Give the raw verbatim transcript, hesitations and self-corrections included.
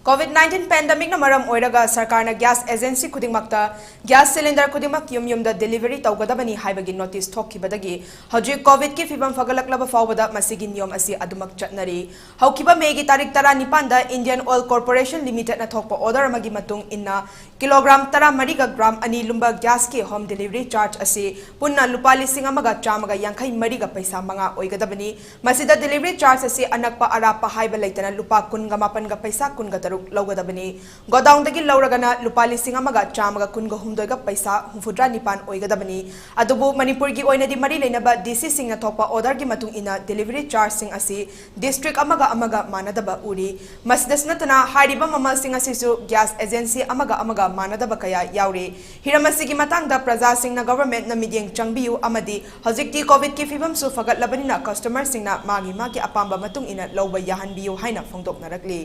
COVID nineteen ꯄꯦꯟꯗꯦꯃꯤꯛꯅ ꯃꯔꯝ ꯑꯣꯏꯔꯒ ꯁꯔꯀꯥꯔꯅ ꯒ꯭ꯌꯥꯁ ꯑꯦꯖꯦꯟꯁꯤ ꯈꯨꯗꯤꯡꯃꯛꯇ ꯒ꯭ꯌꯥꯁ ꯁꯤꯂꯤꯟꯗꯔ ꯈꯨꯗꯤꯡꯃꯛ ꯌꯨꯝ ꯌꯨꯝꯗ ꯗꯦꯂꯤꯚꯔꯤ ꯇꯧꯒꯗꯕꯅꯤ ꯍꯥꯏꯕꯒꯤ ꯅꯣꯇꯤꯁ ꯊꯣꯛꯈꯤꯕꯗꯒꯤ ꯍꯧꯖꯤꯛ ꯀꯣꯚꯤꯗꯀꯤ ꯐꯤꯕꯝ ꯐꯒꯠꯂꯛꯂꯕ ꯐꯥꯎꯕꯗ ꯃꯁꯤꯒꯤ ꯅꯤꯌꯣꯝ ꯑꯁꯤ ꯑꯗꯨꯃꯛ ꯆꯠꯅꯔꯤ꯫ ꯍꯧꯈꯤꯕ ꯃꯦꯒꯤ ꯇꯥꯔꯤꯛ ꯇꯔꯥꯅꯤꯄꯥꯟꯗ ꯏꯟꯗꯤꯌꯟ ꯑꯣꯏꯜ ꯀꯣꯔꯄꯣꯔꯦꯁꯟ ꯂꯤꯃꯤꯇꯦꯗꯅ ꯊꯣꯛꯄ ꯑꯣꯔꯗꯔ ꯑꯃꯒꯤ ꯃꯇꯨꯡ ꯏꯟꯅ ꯀꯤꯂꯣꯒ꯭ꯔꯥꯝ ꯇꯔꯥꯃꯔꯤꯒ ꯒ꯭ꯔꯥꯝ ꯑꯅꯤ ꯂꯨꯝꯕ ꯒ꯭ꯌꯥꯁꯀꯤ ꯍꯣꯝ ꯗꯦꯂꯤꯚꯔꯤ ꯆꯥꯔꯖ ꯑꯁꯤ ꯄꯨꯟꯅ ꯂꯨꯄꯥ ꯂꯤꯁꯤꯡ ꯑꯃꯒ ꯆꯥꯝꯃꯒ ꯌꯥꯡꯈꯩ ꯃꯔꯤꯒ ꯄꯩꯁꯥ ꯃꯉꯥ ꯑꯣꯏꯒꯗꯕꯅꯤ꯫ ꯃꯁꯤꯗ ꯗꯦꯂꯤꯚꯔꯤ ꯆꯥꯔꯖ ꯑꯁꯤ ꯑꯅꯛꯄ ꯑꯔꯥꯞꯄ ꯍꯥꯏꯕ ꯂꯩꯇꯅ ꯂꯨꯄꯥ ꯀꯨꯟꯒ ꯃꯥꯄꯟꯒ ꯄꯩꯁꯥ ꯀꯨꯟꯒ ꯇꯔꯨꯛ ꯂꯧꯒꯗꯕꯅꯤ꯫ ꯒꯣꯗꯥꯎꯟꯗꯒꯤ ꯂꯧꯔꯒꯅ ꯂꯨꯄꯥ ꯂꯤꯁꯤꯡ ꯑꯃꯒ ꯆꯥꯝꯃꯒ ꯀꯨꯟꯒ ꯍꯨꯝꯗꯣꯏꯒ ꯄꯩꯁꯥ ꯍꯨꯝꯐꯨꯇꯔꯥ ꯅꯤꯄꯥꯟ ꯑꯣꯏꯒꯗꯕꯅꯤ꯫ ꯑꯗꯨꯕꯨ ꯃꯅꯤꯄꯨꯔꯒꯤ ꯑꯣꯏꯅꯗꯤ ꯃꯔꯤ ꯂꯩꯅꯕ ꯗꯤ ꯁꯤꯁꯤꯡꯅ ꯊꯣꯛꯄ ꯑꯣꯔꯗꯔꯒꯤ ꯃꯇꯨꯡ ꯏꯟꯅ ꯗꯦꯂꯤꯚꯔꯤ ꯆꯥꯔꯖꯁꯤꯡ ꯑꯁꯤ ꯗꯤꯁꯇ꯭ꯔꯤꯛ ꯑꯃꯒ ꯑꯃꯒ ꯃꯥꯟꯅꯗꯕ ꯎꯔꯤ꯫ ꯃꯁꯤꯗꯁꯨ ꯅꯠꯇꯅ ꯍꯥꯏꯔꯤꯕ ꯃꯃꯜꯁꯤꯡ ꯑꯁꯤꯁꯨ ꯒ꯭ꯌꯥꯁ ꯑꯦꯖꯦꯟꯁꯤ ꯑꯃꯒ ꯑꯃꯒ ꯃꯥꯟꯅꯗꯕ ꯀꯌꯥ ꯌꯥꯎꯔꯤ꯫ ꯍꯤꯔꯝ ꯑꯁꯤꯒꯤ ꯃꯇꯥꯡꯗ ꯄ꯭ꯔꯖꯥꯁꯤꯡꯅ ꯒꯚꯔꯟꯃꯦꯟꯠꯅ ꯃꯤꯠꯌꯦꯡ ꯆꯪꯕꯤꯌꯨ ꯑꯃꯗꯤ ꯍꯧꯖꯤꯛꯇꯤ ꯀꯣꯚꯤꯗꯀꯤ ꯐꯤꯕꯝꯁꯨ ꯐꯒꯠꯂꯕꯅꯤꯅ ꯀꯁꯇꯃꯔꯁꯤꯡꯅ ꯃꯥꯒꯤ ꯃꯥꯒꯤ ꯑꯄꯥꯝꯕ ꯃꯇꯨꯡ ꯏꯟꯅ ꯂꯧꯕ ꯌꯥꯍꯟꯕꯤꯌꯨ ꯍꯥꯏꯅ ꯐꯣꯡꯗꯣꯛꯅꯔꯛꯂꯤ꯫